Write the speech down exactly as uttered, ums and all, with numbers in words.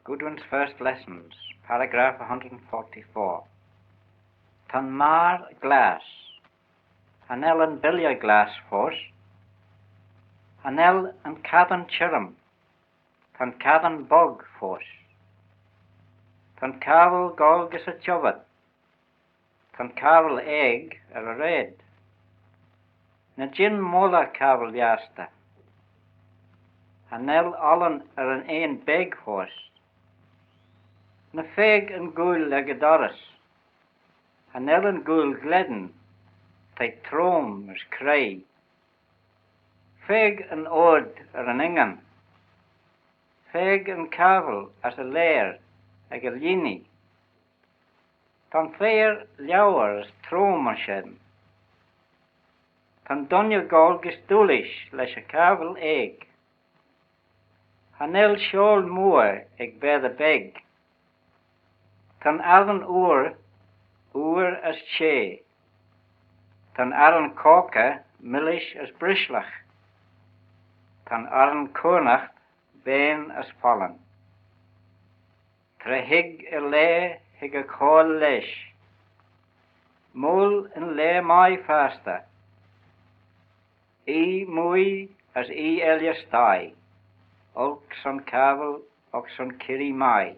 Godwin's First Lessons, paragraph a hundred and forty-four. Ta'n magher glass. Cha nel yn billey glass foast. Cha nel yn cassyn çhirrym. Ta'n cassyn bog foast. Ta'n cabbyl goll gys y çhiobbit. Ta'n cabbyl aeg er y raad. Ny jean moylley cabbyl lhiastey. Cha nel ollan er yn eayn beg foast. Ny faag yn guill ec y dorrys. Cha nel yn guill glen, t'eh trome as creoi. Faag yn oard er yn ingan. Faag yn cabbyl as y lair ec y lhieeney. Ta'n fer liauyr as trome ayns shen. Ta'n dooinney goll gys Doolish lesh y cabbyl aeg. Cha nel shiaull mooar ec baatey beg. Ta'n arran ooir, ooir as çheh. Ta'n arran corkey millish as brishlagh. Ta'n arran curnaght bane as follin. Tra hig y laa hig y coayl lesh. Moyll yn laa mie fastyr. Oie mooie as oie elley sthie. Olk son cabbyl, olk son kirree mie.